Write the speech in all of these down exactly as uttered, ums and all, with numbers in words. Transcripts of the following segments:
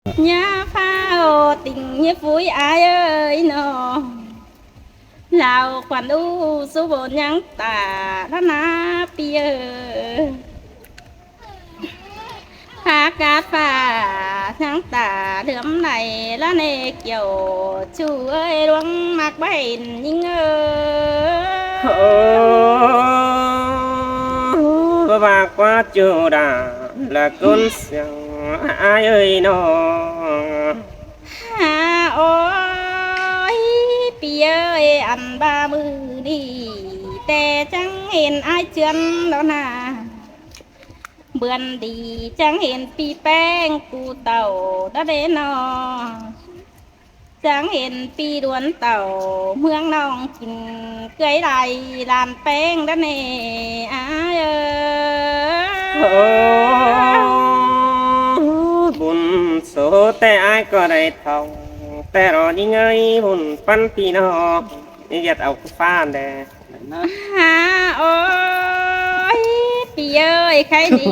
Nhá phao tỉnh nhé phúi ai ơi nó. Lào khoản u số bộ nhắn tả đó ná pi ơi. Phá cát phá nhắn tả lướm này đó nè kiểu chủ ơi đuống mắc bánh nhưng ơi. Ơ, và qua chủ đã là con sương ai ơi nó. Hả ơi, pi ơi ăn ba mươi đi, tè chẳng hên ai chuyến đó nà. Bươn đi chẳng hên pi peng cu tàu đó đế nó. Chẳng hên pi đuôn tàu mương nòng kinh cưới đài làn peng đó nè. Ai ơi. Ơ, bún số tè ai có đài thòng, tè đó những ơi bún pắn pi nó. Những giật ốc phan đè. Hả ơi, pi ơi, khay đi.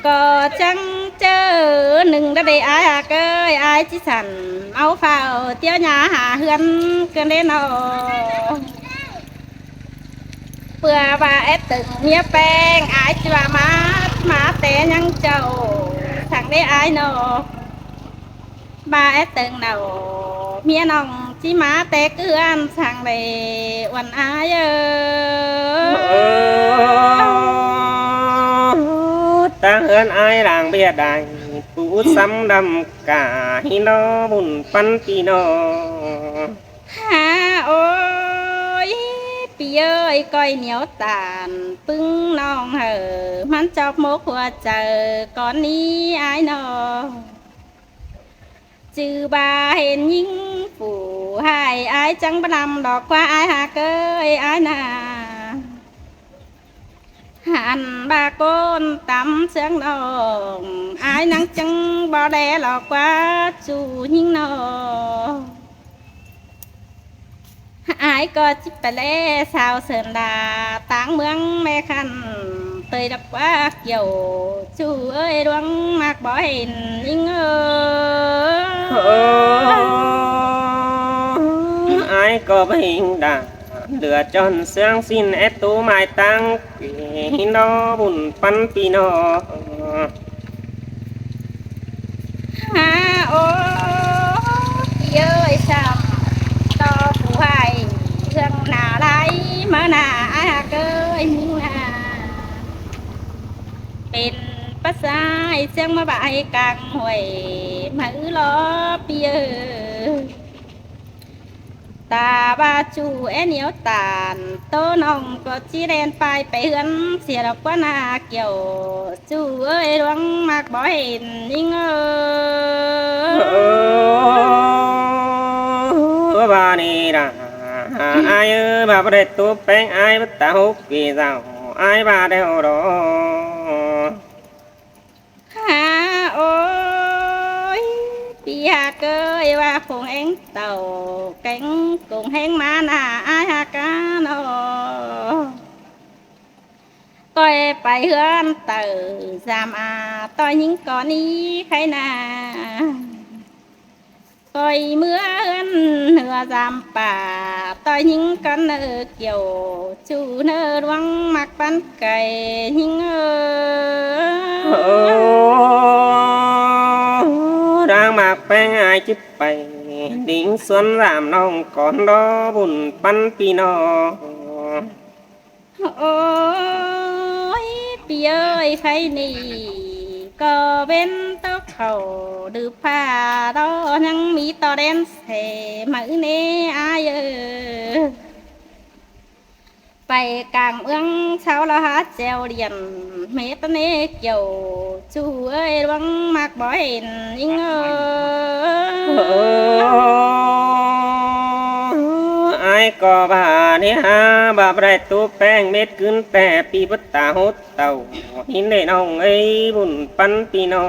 Có chẳng chớ nưng đã để ai hả ơi, ai chỉ sẵn. Máu phao tiếu nhà hả hươn cơn đế nó. Bữa bà ép từng mía peng, ai chỉ bà má, má té nhăng châu. Thằng đế ai nó. Ba ét tơng nảu, mía nòng chí má té cứ ăn sang lệ uẩn ai ơ. Ơ, ta hơn ai làng bia đài, tú sắm đầm cả hi nó bùn pắn pi nó. Hả ơi, pi ơi coi nhiêu tàn, pưng nòng hở, mắn chọc mốc hùa chở, con ni ai nó. Chứ ba hên những phủ hại ai chẳng bắt nằm đỏ qua ai hả ơi ai nà. Hẳn ba con tắm sướng nòng, ai nắng chứng bó đe lỏ qua chủ những nó. Ai có chip lẽ sao sơn đà táng mương mẹ khăn tơi đập qua kiểu chủ ơi đuống mạc bó hên những ơ. Ơ, ai có bó hên đà lửa tròn sướng xin ép tú mai tăng kì nó bùn pắn pi nó. Hả ơi, pi ơi sao to phủ hại hương nà lai mà nà ai hả ơi nà. Bên bắt sai sướng mà bại càng huệ mà ư lo pi ơi. Ta ba chủ é nhiêu tàn, tô nòng có chi đen pai pay hươn, sia đọc quan hà kiểu, chủ ơi đuống mạc bó hên, nhưng ơ. Ơ, ba ni đà, ai ơ, ba bá đe tú peng, ai bá ta hốc kì dạo, ai ba đeo đó. Hả ơi, pi hả ơi, ba khung hên tàu, kéng khung hên má nà, ai hả cá nó. Tôi pay hươn tàu, dàm à, tôi những con ý khay nà. Tôi mưa hươn hửa dàm pả, tôi những con nợ kiểu, chủ nợ đuống mạc bắn cày, những ơ. Ơ, đang mạc peng ai chip pay, đính xuân dàm nòng con đó bùn pắn pi nó. Ôi, pi ơi khay nỉ, có bên tốc khẩu đư pha đó, nhăng mí to đen xẻ, mă nê ai ơ. Pay cảng ương sau lo há treo điện, mết nê kiểu, chủ ơi, đuống mạc bó hên, nhưng ơ. Ai có ba ni ha, ba brai tu peng mết cún te pi bứt ta hút tàu. Hin lệ nòng ấy bùn pắn pi nò.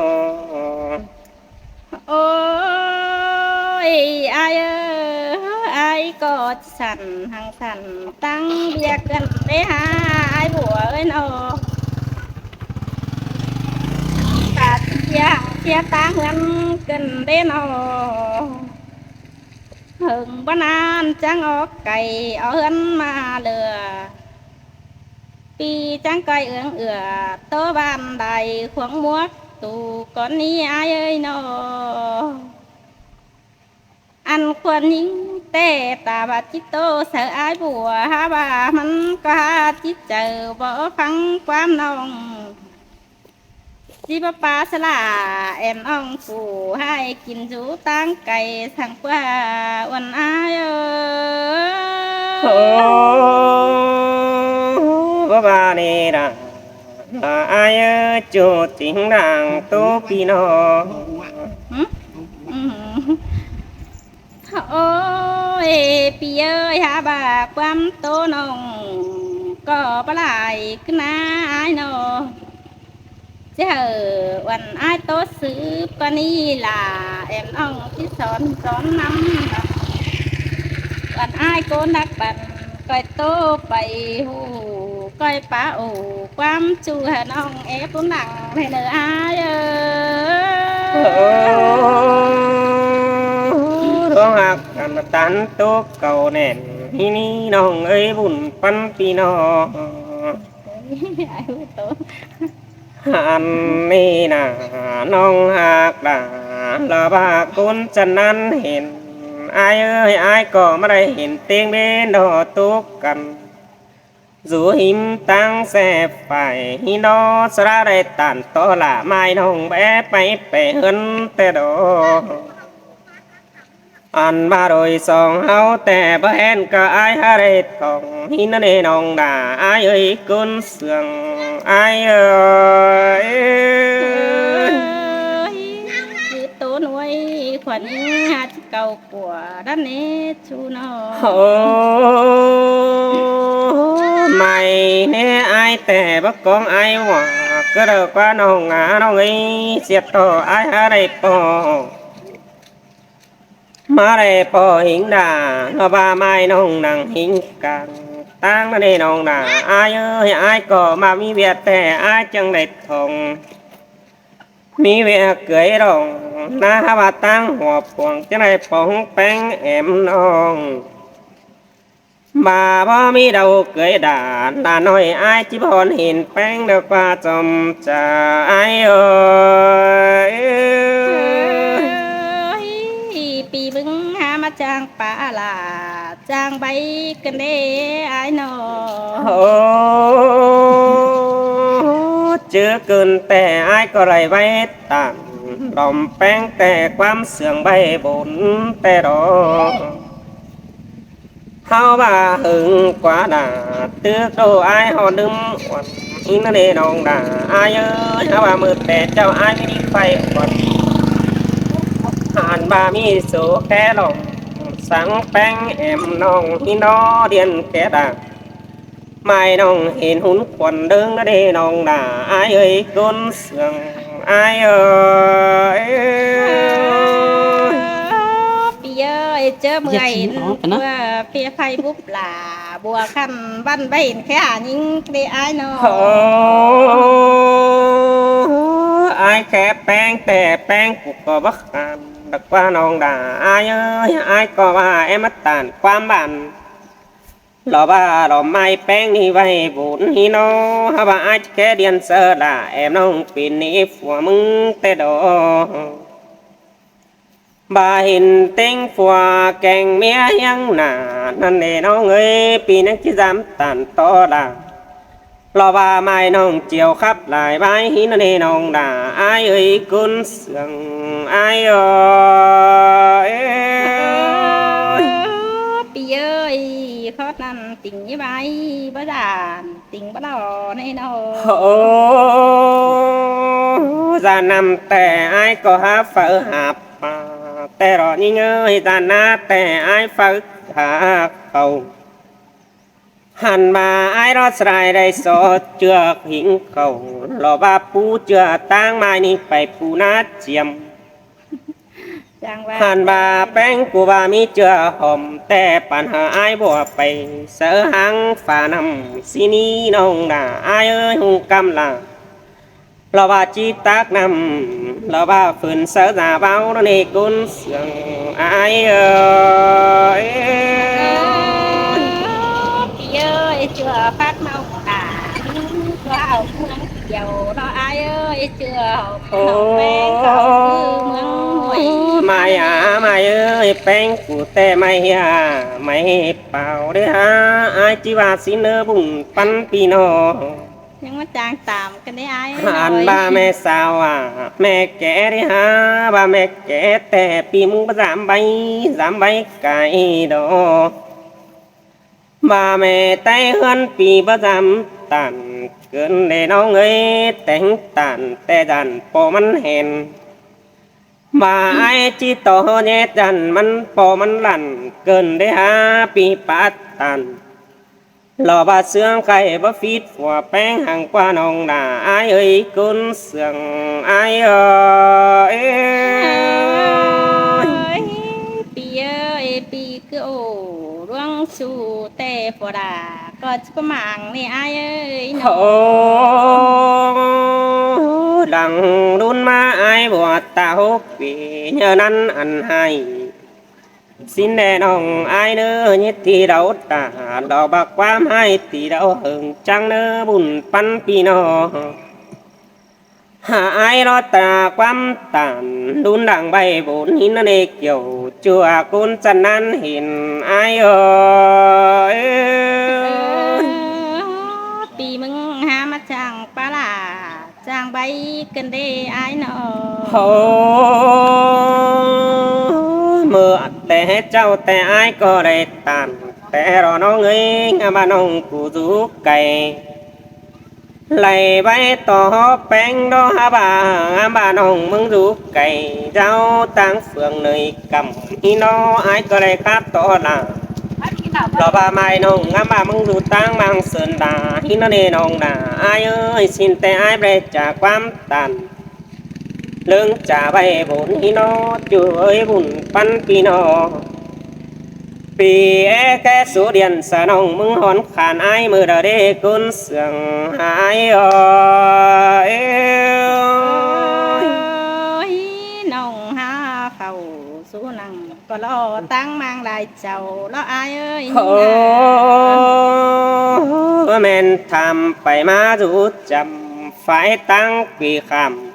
Ôi, ai ơ, ai có sẵn, hăng sẵn tăng bia cân đế ha, ai bùa ơi nò. Cả bia hăng ꞌTia ꞌtáng ꞌhướn ꞌcợn đé ꞌnọ. Hơng báu ꞌnặn chắng ók cay ók ꞌhướn ꞌmá ꞌlứa. ꞌPi chắng ꞌcoi ương ưa ꞌtố ꞌván đai khuống muốc tu cón ꞌnị ải ới ꞌnọ. Ăn khuôn ꞌnhính ꞌtẹ ta ꞌva ꞌchí ꞌtố saư ải bua hák ꞌva ꞌmắn ꞌcọ hák ꞌchí chaư báu ꞌphắng ꞌquám ꞌnọng. ꞌChí báu ꞌpá sá ꞌlạ ẻm ꞌnọng phủ ꞌhại kin dú ꞌtáng cay săng ꞌpưa uôn ải ới. Báu ꞌva ꞌnị đa, ải ới, ꞌchu chính đang ꞌtố ꞌpi ꞌnọng. Hứ? Ôi, ꞌpi ới, hák ꞌva ꞌquám ꞌtố ꞌnọng ꞌcọ báu lai ꞌcứ ꞌná ải ꞌnọ. ꞌChớ uôn ải ꞌtố sứp ꞌcọ ꞌnị ꞌlạ, ẻm ꞌnọng ꞌchí son son ꞌnặm. Uôn ải ꞌcốn đắc băn ꞌcoi ꞌtố pay ꞌhụ ꞌcoi pá ổ ꞌquám ꞌchu hảư ꞌnọng ép ꞌlụk lăng ꞌnị ꞌnớ ải ới. Ơ, ꞌlụk ꞌhặc ăn tán ꞌtố cảu nẻn ꞌnị ꞌnọng ới, bun ꞌpắn ꞌpi ꞌnọng. Ăn ꞌnị ꞌnạ, ꞌnọng ꞌhặc đa, ꞌlạ ꞌva ꞌcốn chăn ꞌnặn hên ải ới, ải ꞌcọ ꞌmá đảy hên ꞌtếng bến đo tốc căn. Dú hím ꞌtáng ꞌsẹ phải ꞌhí ꞌnọ, sáư đảy tản tó lả ꞌmại ꞌnọng bé pay pẻ ꞌhướn ꞌtẹ đo. Ăn ꞌva đôi song ꞌháu ꞌtẹ báu ꞌhẹn ꞌcọ ải hák đảy thỏng ꞌhí ꞌnớ ꞌnị ꞌnọng đa ải ới, ꞌcốn sương ải ới. Ơ, ꞌchư ꞌtố nuối khuôn ꞌnhính hák ꞌchí cau của đắt ꞌnị ꞌchu ꞌnọ. Ơ, ꞌmạy ꞌnị ải ꞌtẹ báu cóng ải ꞌva ꞌcứ đaư ꞌquá ꞌnọng ꞌnạ ꞌnọng ới, sia ꞌtọ ải hák đảy ꞌpo. ꞌMá đảy ꞌpo ꞌhính đa, ꞌlạ ꞌva ꞌmạy ꞌnọng nẳng ꞌhính cang ꞌtáng ꞌnớ ꞌnị ꞌnọng đa ải ới, ải ꞌcọ ꞌmá ꞌmí ꞌviạk ꞌtẹ ải chắng đảy thỏng. ꞌMí ꞌviạk cưới ꞌlống ꞌná hák ꞌva ꞌtáng hua phuông chắng đảy ꞌpo ꞌpéng ẻm ꞌnọng. ꞌVa báu ꞌmí đaư cưới đa, đa ꞌnọi ải ꞌchí báu hên ꞌpéng đaư ꞌquá chom ꞌchạ ải ới. Ơ, ꞌpi ꞌmứng hák ꞌmá chang pá ꞌlạ chang ꞌvạy ꞌcợn đé ải ꞌnọ. Ơ, ꞌchư ꞌcứn ꞌtẹ ải ꞌcọ đảy ꞌvạy tản lom ꞌpéng ꞌtẹ ꞌquám sương ꞌvạy bôn ꞌtẹ đo. ꞌHáu ꞌva hưng ꞌquá đa, tứk đô ải ꞌhọt ꞌlứm uôn ꞌhính ꞌnớ ꞌnị ꞌnọng đa ải ới, ꞌháu ꞌva ꞌmự ꞌtẹ ꞌchạu ải ꞌmí ꞌnị pay uôn. Hăn ꞌva ꞌmí số ké lỏng săng ꞌpéng ẻm ꞌnọng ꞌhí ꞌnọ, điên ké đa ꞌmạy ꞌnọng hên hún khuôn ꞌlớng ꞌnớ ꞌnị ꞌnọng đa ải ới, ꞌcốn sương ải ới. ꞌPi ơi, ꞌchớ ꞌmưa hên ꞌpưa ꞌphi phay búp lả bua khăn băn ꞌvạy hên khé hả ꞌnhính đê ải ꞌnọ. Ơ, ải khé ꞌpéng ꞌtẹ ꞌpéng ꞌcọ báu khăn đaư ꞌquá ꞌnọng đa ải ới, ải ꞌcọ ꞌva ẻm ꞌmá tản ꞌquám bản. ꞌLọ ꞌva lom ꞌmạy ꞌpéng ꞌnị ꞌvạy bôn ꞌhí ꞌnọ, hák ꞌva ải ꞌchí khé điên sáư lả ẻm ꞌnọng pên ꞌnị phua ꞌmứng ꞌtẹ đo. ꞌVa hên ꞌtếng phua keng ꞌmía ꞌhiếng nả ꞌnặn ꞌnị ꞌnọng ới, ꞌpi ꞌnhắng ꞌchí dám tản tó đa. ꞌLọ ꞌva ꞌmạy ꞌnọng chiêu khắp lai ꞌvạy ꞌhí ꞌnặn ꞌnị ꞌnọng đa ải ới, ꞌcốn sương ải ới. ꞌPi ơi, khót ꞌnặn tỉnh ꞌnhí ꞌvạy báu dản tỉnh báu đỏ ꞌnị ꞌnọ. Ơ, dản ꞌnặn ꞌtẹ ải ꞌcọ hák phaư hák pá ꞌtẹ đo ꞌnhính ơi, dản ꞌnặn ꞌtẹ ải phaư hák khảu. Hăn ꞌva ải ꞌlọt sải đảy so ꞌchưa ꞌhính khảu, ꞌlọ ꞌva pú ꞌchưa ꞌtáng ꞌmạy ꞌnị pay pú ná chiêm. Hăn ꞌva ꞌpéng cu ꞌva ꞌmí ꞌchưa hom ꞌtẹ păn hảư ải bua pay sáư háng pha ꞌnặm ꞌsí ꞌnị ꞌnọng đa ải ới, ꞌhung ꞌcắm lả ꞌLọ ꞌva ꞌchí tắc ꞌnặm, ꞌlọ ꞌva phớn sáư dả ꞌvạu ꞌnớ ꞌnị ꞌcốn sương ai ơi. Pí ơi, ꞌchưa pák ꞌmau tả, ꞌchưa au ꞌmướng kiẻo ꞌnớ ai ơi, ꞌchưa au ꞌnọng ꞌpéng au ꞌmướng ꞌmướng ꞌmướng. Mai a, mai ơi, ꞌpéng cu ꞌtẹ mai a, mai páo đé hả, ai ꞌchí ꞌva ꞌsịn ꞌnớ bun ꞌpắn ꞌpi ꞌnọng. ꞌNhắng ꞌmá ꞌchang tảm căn ꞌnị ai. Ăn ꞌnọi. ꞌVa ꞌme sau a, ꞌme ké đé hả, ꞌva ꞌme ké ꞌtẹ ꞌpi ꞌmứng báu dám ꞌvạy, dám ꞌvạy cai đó. ꞌVa ꞌme ꞌTáy ꞌhướn ꞌpi báu dám tản, ꞌcứn đé ꞌnọng ơi, téng tản ꞌtẹ dản ꞌpo ꞌmắn hên. ꞌVa ai ꞌchí tó ꞌhụ ꞌnhét dản ꞌmắn ꞌpo ꞌmắn lản, ꞌcứn đé hả ꞌpi pát tản. ꞌLọ ꞌva ꞌsướng khay báu phít phua ꞌpéng hăng ꞌquá ꞌnọng nả ai ơi, ꞌcốn sương ai ơi. Ơi, ꞌpi ơi, ꞌpi ꞌcứ ổ ꞌluống su ꞌtẹ phua đả ꞌcọ ꞌchí ꞌpá mảng ꞌnị ai ơi ꞌnọ. Ơ, lăng đun ꞌmá ai bua ta hốc ꞌpi ꞌnhớ ꞌnặn ăn ꞌhại. ꞌSịn đé ꞌnọng ai ꞌnớ ꞌnhí ti đaư tả, đỏ bạc ꞌquám ꞌhại ti đaư hơng chắng ꞌnớ bun ꞌpắn ꞌpi ꞌnọng. Hả ai ꞌlọ ta ꞌquám tản, đun đẳng ꞌvạy bôn hín ꞌnớ ꞌnị kiẻo ꞌchua ꞌcốn chăn ꞌnặn hên ai ơi. Ơ, ꞌpi ꞌmứng hả ꞌmá ꞌchang pá lả, ꞌchang ꞌvạy ꞌcứn đé ai ꞌnọ. Hơ, ꞌmự ꞌtẹ chảu ꞌtẹ ai ꞌcọ đảy tản, ꞌtẹ ꞌlọ ꞌnọng ơi, ngắm ꞌva ꞌnọng cu dú cai. Đảy ꞌvạy tó ꞌpéng đó hả ꞌva, ngắm ꞌva ꞌnọng ꞌmứng dú cai, dáo ꞌtáng phường ꞌnọi cắm hí ꞌnọ ai ꞌcọ đảy khắp tó lả. ꞌLọ ꞌva mai ꞌnọng ngắm ꞌva ꞌmứng dú ꞌtáng ꞌmáng sơn đả hí ꞌnọ ꞌnị ꞌnọng nả ai ơi, ꞌsịn ꞌtẹ ai báu đảy chả ꞌquám tản. ꞌLớng chả ꞌvạy bôn hí ꞌnọ ꞌchu ơi bun ꞌpắn ꞌpi ꞌnọng. ꞌPi é ké số điện sa ꞌnọng ꞌmứng hón khan ai ꞌmự đaư đé ꞌcốn sương ai ơi. Ơi, ꞌnọng hả phảu số năng ꞌcọ ꞌlọ ꞌtáng ꞌmáng lai chảu ꞌlọ ai ơi. Ơ, ꞌmen tham pay ꞌmá dú chăm phái ꞌtáng ꞌpi khảm.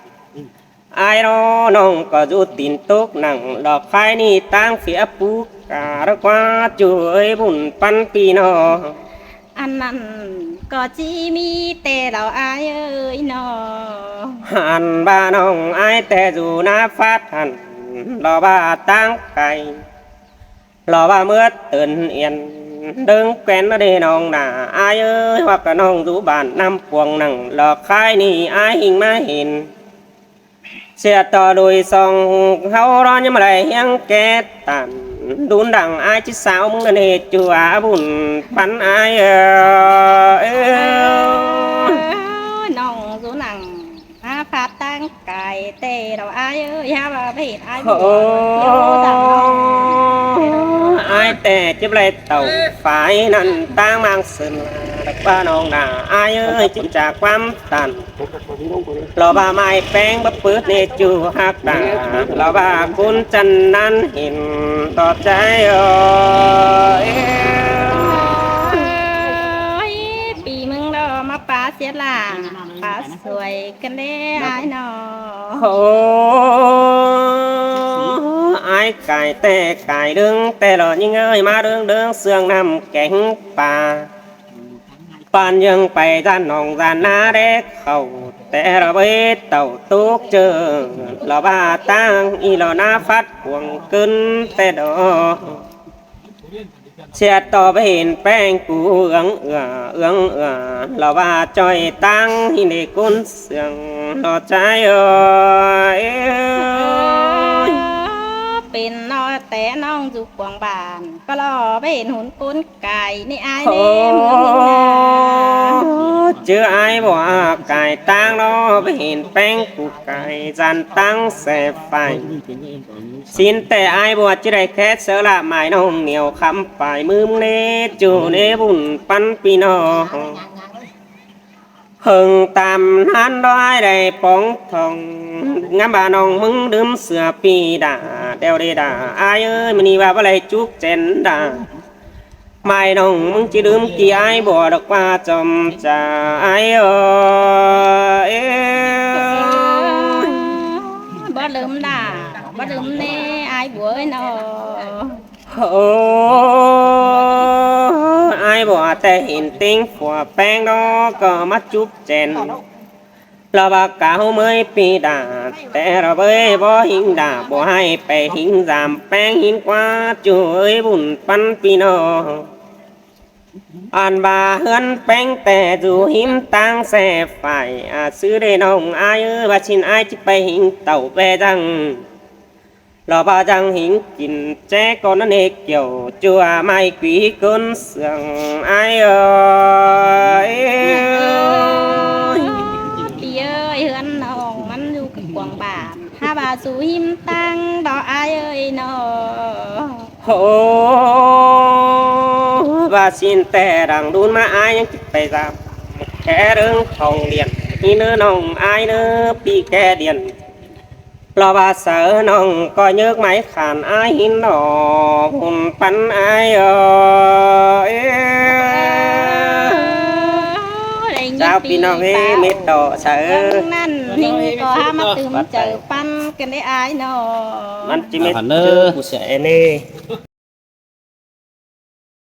Ai ꞌnọ ꞌnọng ꞌcọ dú tin tức năng ꞌlọ khai ꞌnị ꞌtáng Facebook ca đó ꞌquá ꞌchu ơi bun ꞌpắn ꞌpi ꞌnọng. Ăn ꞌnặn ꞌcọ ꞌchí ꞌmí ꞌtẹ ꞌlọ ai ơi ꞌnọ. Ăn ꞌva ꞌnọng ai ꞌtẹ dú ꞌná phát hẳn ꞌlọ ꞌva ꞌtáng cai. ꞌLọ ꞌva ꞌmứa tớn yên đớng quen ꞌnớ đé ꞌnọng nả ai ơi, hoặc là ꞌnọng dú bản ꞌnặm puông năng ꞌlọ khai ꞌnị ai ꞌhịnh ꞌmá hên. ꞌSịa tó đuổi song ꞌháu ꞌlọ ꞌnhá ꞌmá đảy hiếng ké tản, đun đẳng ai ꞌchí sao ꞌmứng ꞌnớ ꞌnị ꞌchu a bun ꞌpắn ai ơi. Ơ, ꞌnọng dú năng hả phát ꞌtáng cai ꞌtẹ ꞌlọ ai ơi, hả ꞌva báu hên ai. Ơ, ai ꞌtẹ ꞌchí báu đảy tảu phái ꞌnặn ꞌtáng ꞌmáng sơn đa ꞌva ꞌnọng nả ai ơi, ꞌchí chả ꞌquám tản. ꞌLọ ꞌva mai ꞌpéng báu pứt ꞌnị ꞌchu hák tả, ꞌlọ ꞌva ꞌcốn chăn ꞌnặn hên tó chai ơi. Ơi, ꞌpi ꞌmứng ꞌlọ ꞌmá pá siết lả, pá suối căn đé ai ꞌnọ. Ơ, ai cai ꞌtẹ cai đớng ꞌtẹ ꞌlọ ꞌnhính ơi, ꞌmá đớng đớng sương ꞌnặm kéng pá. Pán ꞌnhắng pay ꞌdán ꞌnọng ꞌdán ꞌná đé khảu, ꞌtẹ ꞌlọ báu tảu tốc ꞌchớ, ꞌlọ ꞌva ꞌtáng ꞌnị ꞌlọ ꞌná phát cuông ꞌcứn ꞌtẹ đó. ꞌSịa tó báu hên ꞌpéng cu ương ưa, ương ưa, ꞌlọ ꞌva ꞌchoi ꞌtáng hên đé ꞌcốn sương ꞌlọ chai ơi. Ơ, pên ꞌnọ ꞌtẹ ꞌnọng dú cuông bản ꞌcọ ꞌlọ báu hên hún ꞌcốn cai ꞌnị ai ꞌnị. Ơ, ꞌchư ai bua cai ꞌtáng ꞌnọ báu hên ꞌpéng cu cai dán ꞌtáng xe phải. ꞌSịn ꞌtẹ ai bua ꞌchí đảy khét sáư lả mai ꞌnọng nẻo khắm pay ꞌmứ ꞌmứng ꞌnị ꞌchu ꞌnị bun ꞌpắn ꞌpi ꞌnọng. Hơng tam ꞌnán đó ai đảy póng thỏng, ngắm ꞌva ꞌnọng ꞌmứng đưm sửa pi đa, đeo đê đa, ai ơi, ꞌmự ꞌnị ꞌva báu đảy chúp chén đa. ꞌMai ꞌnọng ꞌmứng ꞌchí đưm ki ai bua độc ꞌva chom cha ai ơi. Báu đưm đa, báu đưm ꞌnê, ai bua ơi ꞌnọ. Ơ, ai bua ꞌtẹ hên ꞌtếng phua ꞌpéng đó ꞌcọ ꞌmá chúp chén. Lo ꞌva cá ꞌhụ ꞌmới pi đa, ꞌtẹ lo bới báu ꞌhính đa, báu ꞌhại pay ꞌhính dam ꞌpéng ꞌhính ꞌquá, ꞌchu ơi bun ꞌpắn pi ꞌnọ. Ăn ꞌva ꞌhướn ꞌpéng ꞌtẹ dú ꞌhím ꞌtáng ꞌsẹ phải, ꞌsứ đê ꞌnọng ai ơi, ꞌva ꞌsịn ai ꞌchí pay ꞌhính tảu ꞌve dăng. Lo ꞌva dăng ꞌhính kin ché ꞌcọ ꞌnặn ê, kiẻo ꞌchua ꞌmạy quí ꞌcốn sương ai ơi. Pi ơi, ꞌhướn ꞌnọng ꞌmắn dú cuông bản, hák ꞌva sú ꞌhím ꞌtáng đó ai ơi ꞌnọ. Hô, ꞌva ꞌsịn ꞌtẹ đang đun ꞌmá ai ꞌnhắng ꞌchí pay dam, ké ꞌlớng thỏng điện, ꞌnị ꞌnớ ꞌnọng ai ꞌnớ, pi ké điện. Lo ꞌva saư ꞌnọng ꞌcọ nhớc ꞌmạy khản ai ꞌhính ꞌnọ, bun ꞌpắn ai ơi. Chao pi ꞌnọng ê, mết đỏ saư. ꞌNặn ꞌhính ꞌcọ hák ꞌmá tứm chaư ꞌpắn ꞌcọ đảy ai ꞌnọ. ꞌMắn ꞌchí mết ꞌchư ꞌcọ sửa ên ê.